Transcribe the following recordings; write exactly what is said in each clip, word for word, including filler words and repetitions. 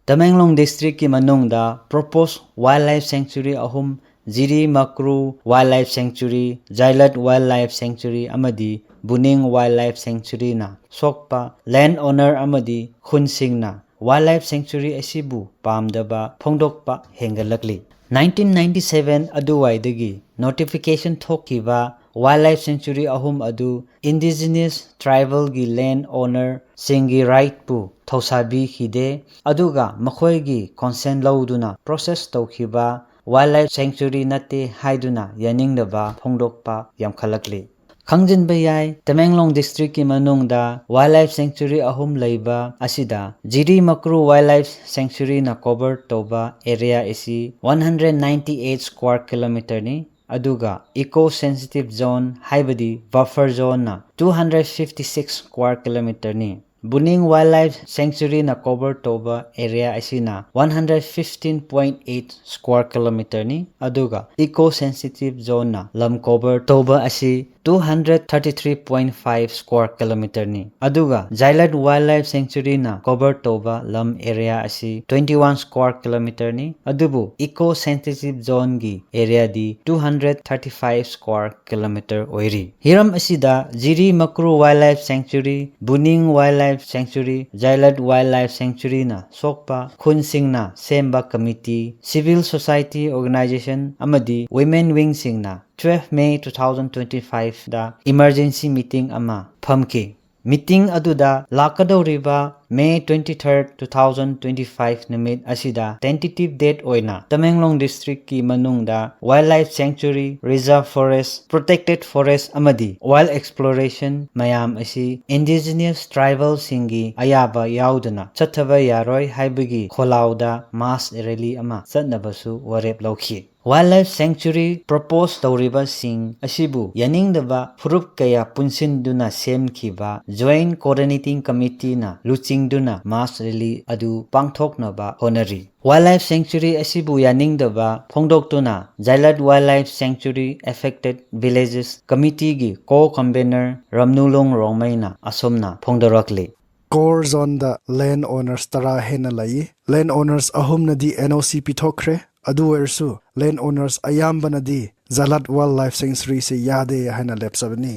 ꯇꯃꯦꯡꯂꯣꯡ districtꯀꯤ ꯃꯅꯨꯡꯗ proposed wildlife sanctuary ꯑꯍꯨꯝ, ꯖꯤꯔꯤ ꯃꯀ꯭ꯔꯨ Wildlife Sanctuary, ꯖꯥꯏꯂꯠ Wildlife Sanctuary ꯑꯃꯗꯤ ꯕꯨꯅꯤꯡ Wildlife Sanctuaryꯅ ꯁꯣꯛꯄ land owner ꯑꯃꯗꯤ ꯈꯨꯟꯁꯤꯡꯅ wildlife sanctuary ꯑꯁꯤꯕꯨ ꯄꯥꯝꯗꯕ ꯐꯣꯡꯗꯣꯛꯄ ꯍꯦꯟꯒꯠꯂꯛꯂꯤ꯫ Nineteen ninety seven ꯑꯗꯨꯋꯥꯏꯗꯒꯤ notification ꯊꯣꯛꯈꯤꯕ wildlife sanctuary ꯑꯍꯨꯝ ꯑꯗꯨ indigenous tribalꯒꯤ land ownerꯁꯤꯡꯒꯤ rightꯄꯨ ꯊꯧꯁꯥꯕꯤꯈꯤꯗꯦ, ꯑꯗꯨꯒ ꯃꯈꯣꯏꯒꯤ consent ꯂꯧꯗꯨꯅ process ꯇꯧꯈꯤꯕ wildlife sanctuary ꯅꯠꯇꯦ ꯍꯥꯏꯗꯨꯅ ꯌꯥꯅꯤꯡꯗꯕ ꯐꯣꯡꯗꯣꯛꯄ ꯌꯥꯝꯈꯠꯂꯛꯂꯤ꯫ ꯈꯪꯖꯤꯟꯕ ꯌꯥꯏ, ꯇꯃꯦꯡꯂꯣꯡ districtꯀꯤ ꯃꯅꯨꯡꯗ wildlife sanctuary ꯑꯍꯨꯝ ꯂꯩꯕ ꯑꯁꯤꯗ ꯖꯤꯔꯤ ꯃꯀ꯭ꯔꯨ Wildlife Sanctuaryꯅ cover ꯇꯧꯕ area ꯑꯁꯤ one hundred ninety eight square kilometerꯅꯤ, ꯑꯗꯨꯒ eco sensitive zone ꯍꯥꯏꯕꯗꯤ buffer zoneꯅ two hundred fifty six square kilometerꯅꯤ꯫ ꯕꯨꯅꯤꯡ Wildlife Sanctuaryꯅ cover ꯇꯧꯕ area ꯑꯁꯤꯅ one hundred fifteen point eight square kilometerꯅꯤ, ꯑꯗꯨꯒ eco sensitive zoneꯅ ꯂꯝ cover ꯇꯧꯕ ꯑꯁꯤ two hundred thirty three point five square kilometerꯅꯤ, ꯑꯗꯨꯒ ꯖꯥꯏꯂꯠ Wildlife Sanctuaryꯅ cover ꯇꯧꯕ ꯂꯝ area ꯑꯁꯤ twenty one square kilometerꯅꯤ, ꯑꯗꯨꯕꯨ eco sensitive zoneꯒꯤ areaꯗꯤ two hundred thirty five square kilometer ꯑꯣꯏꯔꯤ꯫ ꯍꯤꯔꯝ ꯑꯁꯤꯗ ꯖꯤꯔꯤ ꯃꯀ꯭ꯔꯨ Wildlife Sanctuary, ꯕꯨꯅꯤꯡ Wildlife Sanctuary, ꯖꯥꯏꯂꯠ Wildlife Sanctuaryꯅ ꯁꯣꯛꯄ ꯈꯨꯟꯁꯤꯡꯅ ꯁꯦꯝꯕ committee, civil society organisation ꯑꯃꯗꯤ women wingꯁꯤꯡꯅ twelve May two thousand twenty fiveꯗ emergency meeting ꯑꯃ ꯐꯝꯈꯤ꯫ Meeting ꯑꯗꯨꯗ ꯂꯥꯛꯀꯗꯧꯔꯤꯕ May twenty third, two thousand twenty five ꯅꯨꯃꯤꯠ ꯑꯁꯤꯗ tentative date ꯑꯣꯏꯅ ꯇꯃꯦꯡꯂꯣꯡ districtꯀꯤ ꯃꯅꯨꯡꯗ wildlife sanctuary, reserve forest, protected forest ꯑꯃꯗꯤ wild exploration ꯃꯌꯥꯝ ꯑꯁꯤ indigenous tribalꯁꯤꯡꯒꯤ ꯑꯌꯥꯕ ꯌꯥꯎꯗꯅ ꯆꯠꯊꯕ ꯌꯥꯔꯣꯏ ꯍꯥꯏꯕꯒꯤ ꯈꯣꯜꯂꯥꯎꯗ mass rally ꯑꯃ ꯆꯠꯅꯕꯁꯨ ꯋꯥꯔꯦꯞ ꯂꯧꯈꯤ꯫ Wildlife sanctuary propose ꯇꯧꯔꯤꯕꯁꯤꯡ ꯑꯁꯤꯕꯨ ꯌꯥꯅꯤꯡꯗꯕ ꯐꯨꯔꯨꯞ ꯀꯌꯥ ꯄꯨꯟꯁꯤꯟꯗꯨꯅ ꯁꯦꯝꯈꯤꯕ Joint Coordinating Committeeꯅ ꯂꯨꯆꯤꯡꯗꯨꯅ mass rally ꯑꯗꯨ ꯄꯥꯡꯊꯣꯛꯅꯕ ꯍꯣꯠꯅꯔꯤ꯫ Wildlife sanctuary ꯑꯁꯤꯕꯨ ꯌꯥꯅꯤꯡꯗꯕ ꯐꯣꯡꯗꯣꯛꯇꯨꯅ ꯖꯥꯏꯂꯠ Wildlife Sanctuary Affected Villages Committeeꯒꯤ co-convener ꯔꯝꯅꯨꯂꯣꯡ ꯔꯣꯡꯃꯩꯅ ꯑꯁꯨꯝꯅ ꯐꯣꯡꯗꯣꯔꯛꯂꯤ꯫ core zoneꯗ land owners ꯇꯔꯥ ꯍꯦꯟꯅ ꯂꯩ꯫ Land owners ꯑꯍꯨꯝꯅꯗꯤ N O C ꯄꯤꯊꯣꯛꯈ꯭ꯔꯦ꯫ ꯑꯗꯨ ꯑꯣꯏꯔꯁꯨ land owners ꯑꯌꯥꯝꯕꯅꯗꯤ ꯖꯥꯂꯥꯗ Wildlife Sanctuaryꯁꯦ ꯌꯥꯗꯦ ꯍꯥꯏꯅ ꯂꯦꯞꯆꯕꯅꯤ꯫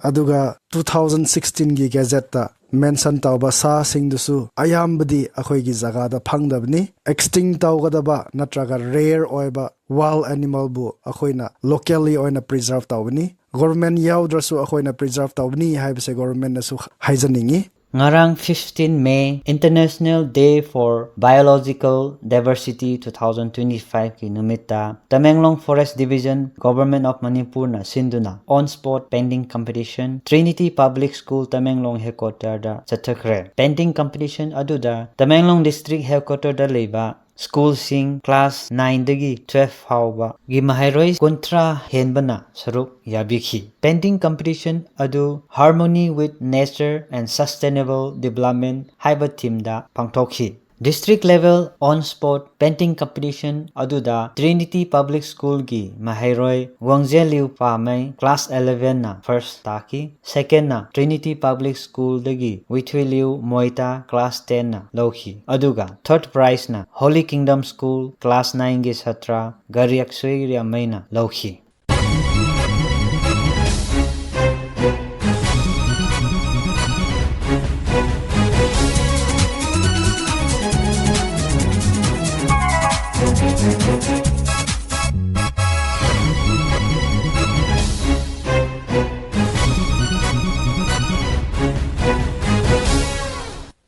ꯑꯗꯨꯒ two thousand sixteenꯒꯤ gazetteꯇ mention ꯇꯧꯕ ꯁꯥꯁꯤꯡꯗꯨꯁꯨ ꯑꯌꯥꯝꯕꯗꯤ ꯑꯩꯈꯣꯏꯒꯤ ꯖꯒꯥꯗ ꯐꯪꯗꯕꯅꯤ꯫ Extinct ꯇꯧꯒꯗꯕ ꯅꯠꯇ꯭ꯔꯒ rare ꯑꯣꯏꯕ wild animalꯕꯨ ꯑꯩꯈꯣꯏꯅ locally ꯑꯣꯏꯅ preserve ꯇꯧꯕꯅꯤ꯫ Government ꯌꯥꯎꯗ꯭ꯔꯁꯨ ꯑꯩꯈꯣꯏꯅ preserve ꯇꯧꯕꯅꯤ ꯍꯥꯏꯕꯁꯦ governmentꯅꯁꯨ ꯍꯥꯏꯖꯅꯤꯡꯉꯤ꯫ ꯉꯔꯥꯡ fifteen May, International Day for Biological Diversity two thousand twenty-fiveꯀꯤ ꯅꯨꯃꯤꯠꯇ Tamenglong Forest Division, Government of Manipurꯅ ꯁꯤꯟꯗꯨꯅ on-spot painting competition Trinity Public School Tamenglong headquarterꯗ ꯆꯠꯊꯈ꯭ꯔꯦ꯫ Painting competition ꯑꯗꯨꯗ Tamenglong District headquarterꯗ ꯂꯩꯕ schoolꯁꯤꯡ class nineꯗꯒꯤ twelve ꯐꯥꯎꯕꯒꯤ ꯃꯍꯩꯔꯣꯏ ꯀꯨꯟꯊ꯭ꯔꯥ ꯍꯦꯟꯕꯅ ꯁꯔꯨꯛ ꯌꯥꯕꯤꯈꯤ꯫ Painting competition ꯑꯗꯨ Harmony with Nature and Sustainable Development ꯍꯥꯏꯕ themeꯗ ꯄꯥꯡꯊꯣꯛꯈꯤ꯫ District level on-spot painting competition ꯑꯗꯨꯗ Trinity Public Schoolꯒꯤ ꯃꯍꯩꯔꯣꯏ ꯋꯥꯡꯖꯦꯜꯂꯤꯎ ꯄꯥꯃꯩ, class elevenꯅ first ꯇꯥꯈꯤ꯫ Secondꯅ Trinity Public Schoolꯗꯒꯤ ꯋꯤꯊꯨꯏꯂꯤꯎ ꯃꯣꯏꯇꯥ, class tenꯅ ꯂꯧꯈꯤ꯫ ꯑꯗꯨꯒ third prizeꯅ Holy Kingdom School, class nineꯒꯤ ꯁꯥꯇ꯭ꯔ ꯒꯥꯔꯤꯌꯥꯛꯁꯨꯏ ꯔꯤꯌꯥꯃꯩꯅ ꯂꯧꯈꯤ꯫